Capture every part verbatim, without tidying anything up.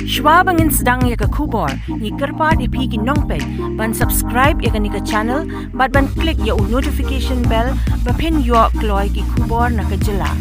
Shwa ba ngin sdang ïa ka khubor, ngi kyrpad ïa phi ki nongpeit ban subscribe ïa kane ka channel bad ban click ïa u notification bell ba phin ïoh kloi ki khubor na ka jylla.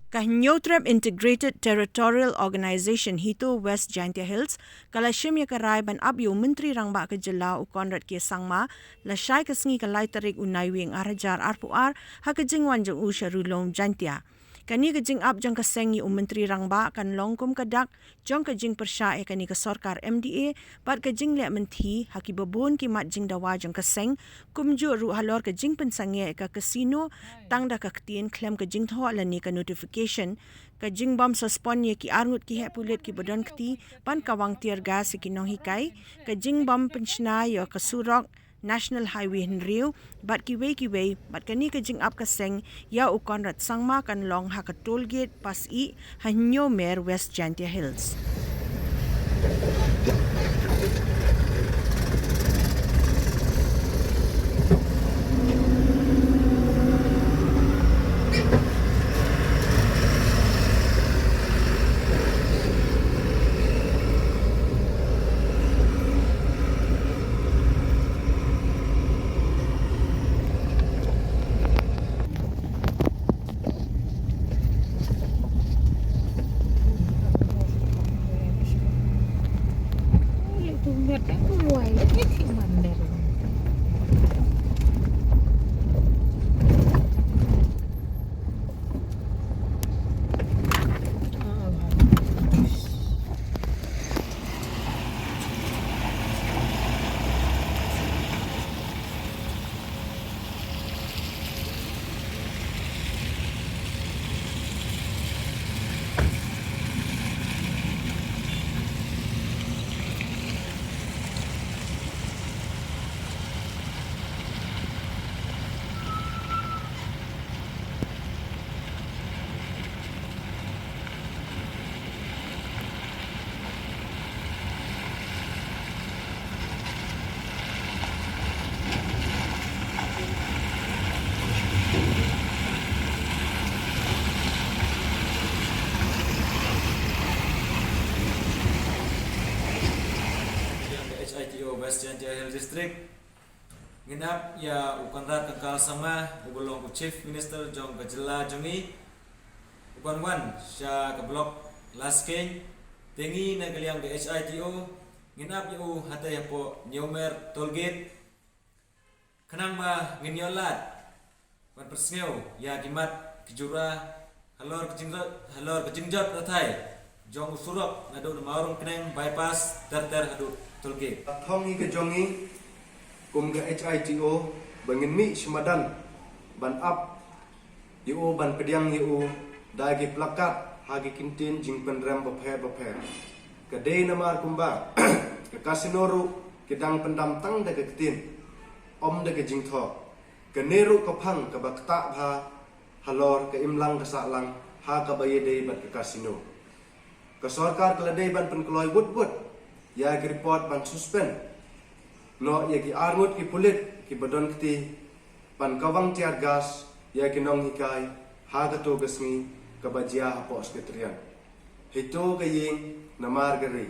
Ka Hynñiewtrep Integrated Territorial Organization HITO West Jaintia Hills ka la shim ïa ka rai ban ap ïa u Myntri Rangbah ka jylla u Conrad K Sangma lashai ka sngi ka lai tarik u Naiwieng ar hajar arphew ar ha ka jingwan jong u sha Ri Lum Jaintia. Kane ka jingap jong ka seng ïa u Myntri Rangbah kan long kum ka dak jong ka jingpyrshah ïa kane ka sorkar M D A bad ka jingleh mynthi ha kiba bun ki mat jingdawa jong ka seng, kumjuh ruh halor ka jingpynsangeh ïa ka casino tang da ka ktien khlem ka jingthoh lane ka notification, ka jingbym suspend ïa ki arngut ki heh pulit kiba don kti ban kawang tear gas ïa ki nonghikai, ka jingbym pynshna ïa ka surok National Highway hynriew bad kiwei kiwei, bad kane ka jingap ka seng ïa u Conrad Sangma kan long ha ka toll gate Pasyih ha Hynñiewmer, West Jaintia Hills. H I T O West Jaintia Hills District. Ngin ap ïa u Conrad K Sangma, uba long u Chief Minister jong ka jylla jong ngi, u ban wan sha ka block Laskeiñ. Te ngi na ka liang ka H I T O ngin ap ïa u hatai hapoh Hynñiewmer toll gate. Khnang ba ngin ïoh lad ban pynsngew ïa ki mat ki jura halor ka jingjot, halor ka jingjot rathai jong u surok naduh na Mawryngkneng bypass ter ter haduh toll gate. Ka thong hi ka jong ngi kum ka H I T O ba ngin mih sha madan ban ap ïa u, ban pdiang ïa u da ki placard ha ki kyntien jingpynrem bapher bapher. Ka dei namar kumba ka casino ruh ki dang pyndam tang da ka ktien, ym da ka jingthoh. Kane ruh ka phang kaba ktah bha halor ka imlang ka sahlang ha kaba ïadei bad ka casino. Ka sorkar ka la dei ban pynkloi wut wut ïa ki report ban suspend noh ïa ki arngut ki pulit kiba don kti ban kawang tear gas ïa ki nonghikai ha kato ka sngi kaba jia hapoh Secretariat. Hito ka ïing namar ka ri.